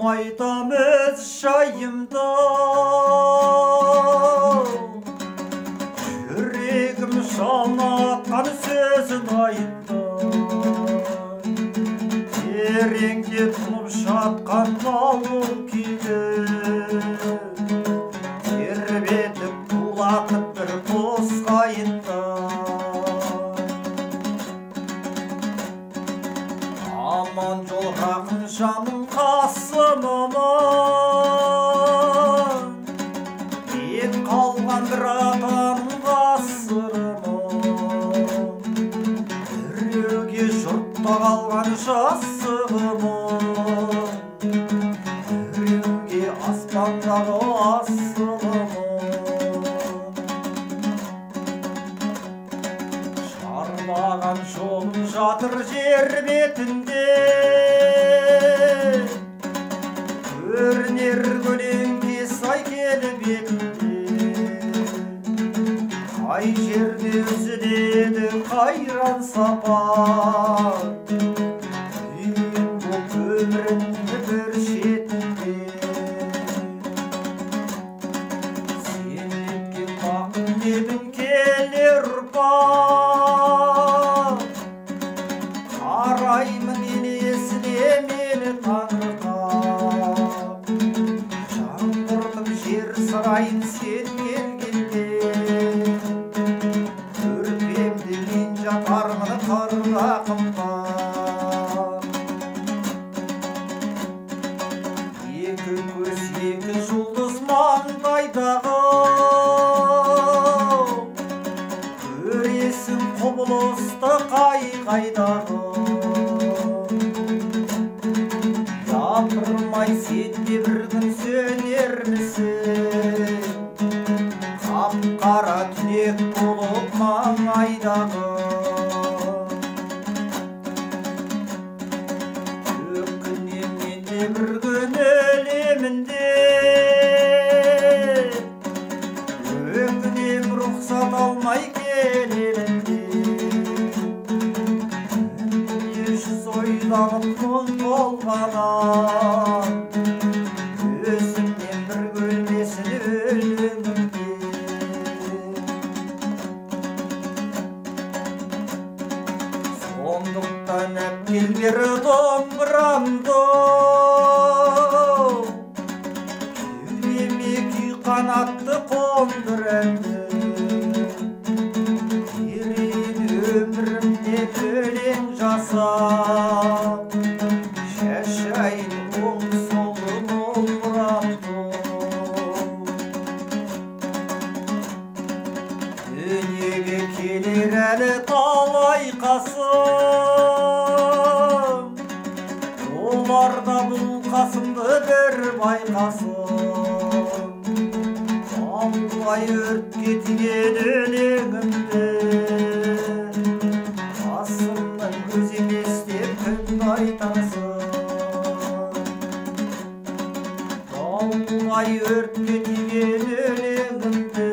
Айтам өз жайымды, жүрегім жалын сөзін айтты. Тереңде тұнып жатқан ауыл күйді тербетіп тулатып бір қос қайынды. Аман жол рақым жаным қасым аман, мен қалған бір атаның ғасырымын. Біреуге жұртта қалған жасығымын, біреуге аспандағы асылымын. Шарлаған жолым жатыр жер бетінде, көрінер көлеңке сай келбетінде. Қай жерде үзіледі қайран сапар, үйім боп өмірімді бір шетінде. Сен неткен бақыт дедің келер ұрпақ, қараймын елесіне мені таңырқап. Жаңғыртып жер сарайын сен келгенде, көрпемде мен жатармын қырда қымтап. Екі көз екі жұлдыз маңдайдағы, көресің құбылысты қай қайдағы. Япырмай сен де бір күн сөнермісің, қап-қара түнек болып маңайдағы. Өкінем мен де бір күн өлемін деп, өкінем рұқсат алмай келемін деп. Дүние жүз ойланып мың толғанам, өзімнен бір өлмесін өлеңімде. Сондықтан әпкел бері домбырамды, кеудеме күй қанатты қондыр әнді. Ерейін өмірімнен өлең жасап, шашайын оң солы мол мұрамды. Дүниеге келер әлі талай қасым, олар да бұл қасымды бір байқасын. Аллай өртке тиген өлеңімді, қасымның өзі емес деп кім айтарсың? Аллай өртке тиген өлеңімді,